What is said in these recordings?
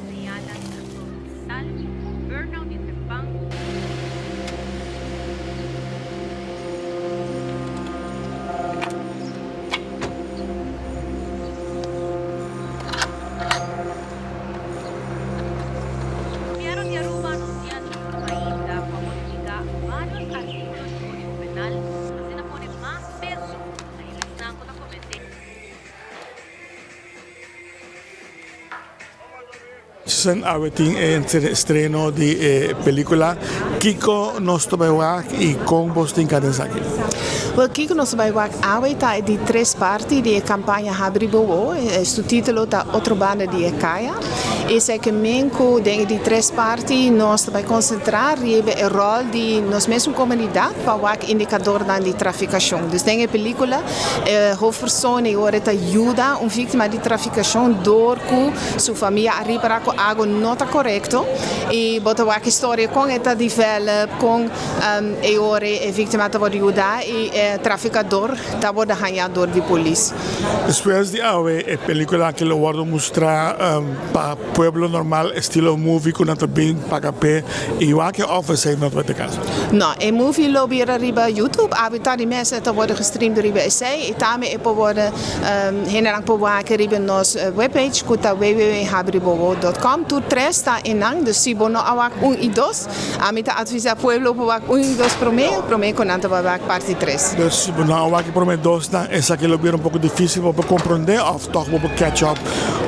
señala trastorno mental, burnout di trempan, Gobierno di Aruba a anuncia dje ainda cu a modifica varios articulo di Codigo Penal pa asina pone mas peso na e esnan cu ta comete. Susan, awe tin e estreno di e pelicula. Kico nos ta bay wak y con bos tin cada esaki? Wel, kico nos ta bay wak awe ta e di tres parti di e campaña Habri Bo Wo. Su titulo ta Otro Banda di e Caya. Esei ke men ku den e di tres parti nos ta bai konsentrá riba e ròl di nos mesun komunidat pa wak indikadornan di trafikashon. Dus den e pelíkula e hoofdpersoon e ora ta yuda un víktima di trafikashon dor ku su famia a ripará ku algu no ta korekto i bo ta wak e storia kon e ta develop, kon e ora e víktima ta wòrdu yudá i e trafikador ta wòrdu hañá dor di polis. Despues di awe e pelicula aki lo wordo mustra pa pueblo normal estilo movie cu nan ta bin paga p'e y wak e of esey no ta bay ta caso? No, e movie lo bira riba YouTube, awe ta di mes e ta wordo gestreamd riba esey y tambe e por wordo hendenan por wak riba nos webpage cu ta www.habribowo.com tur tres ta enan, dus si bo no a wak un y dos Ami ta advisa pueblo pa wak un i dos prome, prome ku nan ta bai wak parti tres. Dus si bo no a wak e prome dosnan, esaki lo bira un poko difisil pa bo por komprondé òf tòg bo por catch up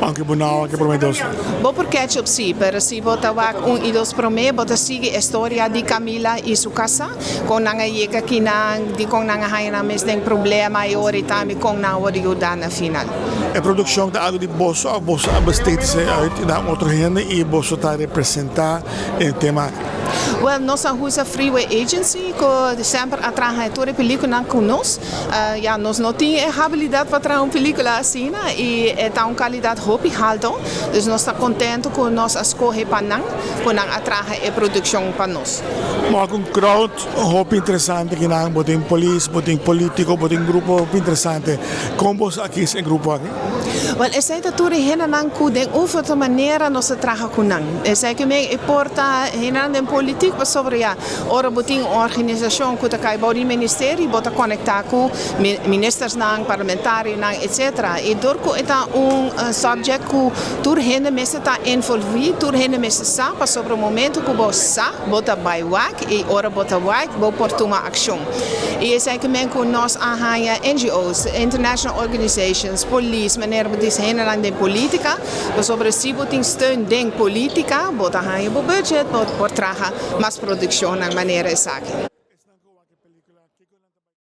aunke bo no a wak e prome dosnan? Bo por catch up sí, pero si bo ta wak un i dos prome, bo ta sigui e storia di Camila i su kasá, kon nan a yega kinan, dikon nan a haña nan mes den problema i ora i tambe kon nan a wòrdu yudá na final. E produkshon ta algu di boso òf boso a besteed esei uit na otro hende i boso ta representá E tema aki. Wel, nos a usa Freeway Agency cu semper a traha e tur e peliculan cu nos. Ya, nos no tin e habilidad pa traha un pelicula asina y e ta un calidad hopi halto. Dus nos ta contento cu nos a scoge pa nan, cu nan a traha e produccion pa nos. Mok un crowd hopi interesante kinan, bo tin polis, bo tin politico, bo tin grupo hopi interesante. Con bo a kies e grupo aki? Wel, esei ta tur e hendenan ku den un of otro manera nos ta traha ku nan. Esei ke men e por ta hendenan den politik pasobra ya ora bo tin un organisashon ku ta kai bou di ministerio bo ta konektá ku ministersnan, parlamentarionan etsetera. I dor ku e ta un subject ku tur hende mester ta envolví, tur hende mester sa pasobra momento ku bo sa bo ta bai wak i ora bo ta wak bo por tuma akshon. I esei ke men ku nos a haña NGO's, international organizations, polis, manera bo bisa hendenan den politica, pasobra si bo tin steun den politica bo ta haña bo budget, bo por traha mas produccionnan manera esaki.